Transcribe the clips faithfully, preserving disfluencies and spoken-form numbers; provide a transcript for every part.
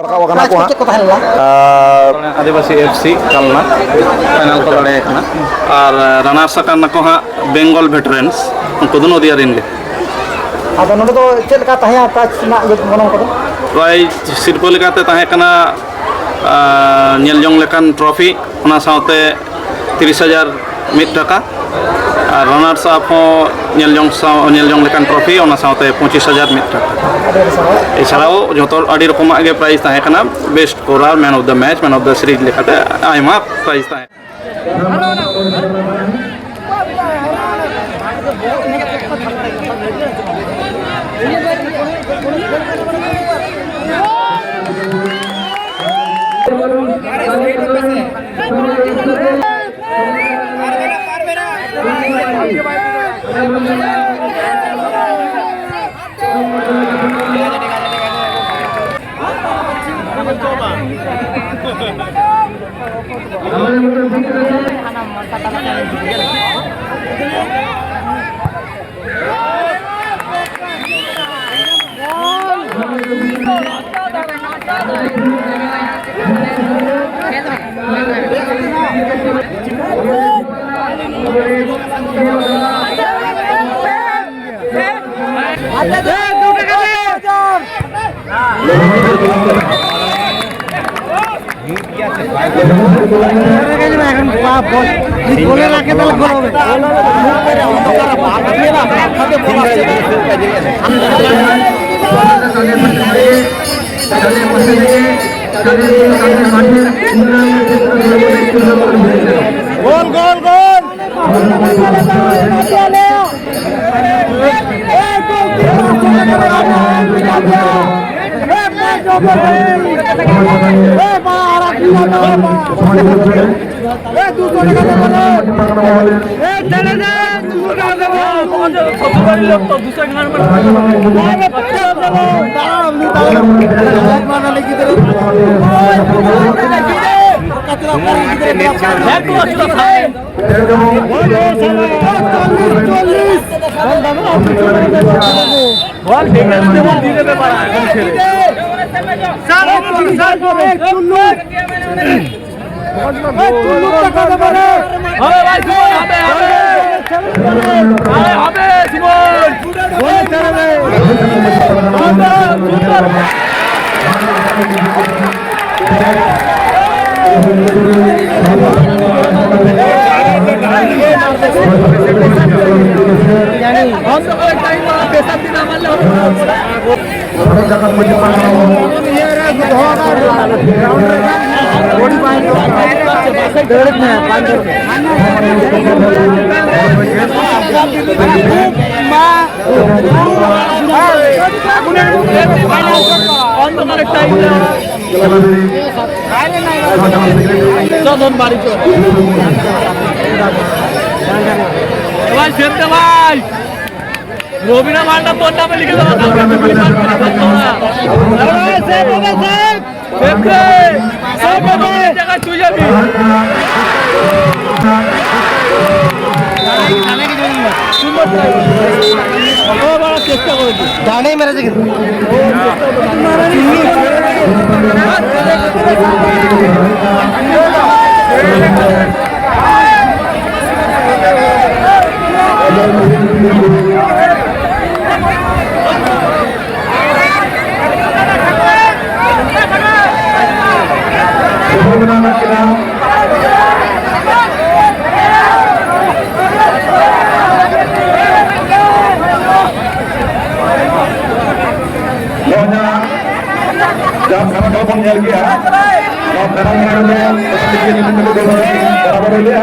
ᱨᱟᱠᱟᱵ ᱟᱠᱟᱱᱟ ᱠᱚ ᱦᱟᱸᱜ᱾ ᱪᱮᱫ ᱠᱚ ᱛᱟᱦᱮᱸ ᱞᱮᱱᱟ? ᱟᱨ ᱟᱹᱫᱤᱵᱟᱹᱥᱤ ᱮᱯᱷ ᱥᱤ ᱠᱟᱞᱱᱟ ᱯᱷᱟᱭᱱᱟᱞ ᱠᱚ ᱫᱟᱲᱮ ᱟᱠᱟᱱᱟ᱾ ᱟᱨ ᱨᱟᱱᱟᱨᱥ ᱟᱠᱟᱱ ᱠᱚ ᱦᱟᱸᱜ ᱵᱮᱝᱜᱚᱞ ᱵᱷᱮᱴᱟᱨᱮᱱᱥ, ᱩᱱᱠᱩ ᱫᱚ ᱱᱚᱫᱤᱭᱟ ᱨᱮᱱ ᱜᱮ᱾ ᱟᱫᱚ ᱱᱚᱰᱮ ᱫᱚ ᱪᱮᱫ ᱞᱮᱠᱟ ᱛᱟᱦᱮᱸ ᱯᱨᱟᱭᱤᱡᱽ ᱨᱮᱱᱟᱜ ᱜᱚᱱᱚᱝ ᱠᱚᱫᱚ? ᱯᱨᱟᱭᱤᱡᱽ ᱥᱤᱨᱯᱟᱹ ᱞᱮᱠᱟᱛᱮ ᱛᱟᱦᱮᱸ ᱠᱟᱱᱟ, ᱟᱨ, ᱧᱮᱞ ᱡᱚᱝ ᱞᱮᱠᱟᱱ ᱴᱨᱚᱯᱷᱤ, ᱚᱱᱟ ᱥᱟᱶᱛᱮ ᱛᱤᱨᱤᱥ ᱦᱟᱡᱟᱨ ᱢᱤᱫ ᱴᱟᱠᱟ, ᱟᱨ ᱨᱟᱱᱟᱨᱥ ᱟᱯ ᱦᱚᱸ ᱧᱮᱞ ᱡᱚᱝ ᱥᱟᱶ, ᱧᱮᱞ ᱡᱚᱝ ᱞᱮᱠᱟᱱ ᱴᱨᱚᱯᱷᱤ, ᱚᱱᱟ ᱥᱟᱶᱛᱮ ᱯᱚᱸᱪᱤᱥ ᱦᱟᱡᱟᱨ ᱢᱤᱫ ᱴᱟᱠᱟ᱾ ᱟᱹᱰᱤ ᱟᱹᱰᱤ ᱥᱟᱨᱦᱟᱣ᱾ ᱮᱪᱷᱟᱲᱟᱣ ᱡᱚᱛᱚ ᱟᱹᱰᱤ ᱨᱚᱠᱚᱢᱟᱜ ᱜᱮ ᱯᱨᱟᱭᱤᱡᱽ ᱛᱟᱦᱮᱸ ᱠᱟᱱᱟ, best scorer, man of the match, man of the series ᱞᱮᱠᱟᱛᱮ ᱟᱭᱢᱟ ᱯᱨᱟᱭᱤᱡᱽ ᱛᱟᱦᱮᱸ ᱠᱟᱱᱟ᱾ Goal, goal, goal! Sir, sir, sir, sir, হবে ভাই, সুমন, হবে, হবে। আরে হবে, সুমন। সুন্দর, সুন্দর। বন্ধ করে টাইম, পেছার দিকে আমাদের হবে। অন্ধকারের টাইম। চল, বাড়ি চল। ভাই, সেনতে ভাই। রবিনা মালটা তোর নামে লিখে দেবো, কালকে তুই লিখবি না। আরে, সেভ হবে, সেভ। সেভ রে। সেভ হবে। টাকা তুই যাবি। সুন্দর। ও, বড় চেষ্টা করেছি। জানেই মেরেছে কিন্তু। ᱱᱚᱣᱟ ᱡᱟᱦᱟᱸ ᱠᱷᱟᱨᱟ ᱠᱷᱟᱨᱟ ᱵᱚᱱ ᱧᱮᱞ ᱠᱮᱜᱼᱟ, ᱱᱚᱣᱟ ᱠᱷᱟᱨᱟ ᱠᱷᱟᱨᱟ ᱨᱮᱫᱚ ᱵᱟᱨᱟᱵᱚᱨ ᱞᱮᱜᱼᱟ᱾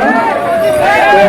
ᱛᱚ,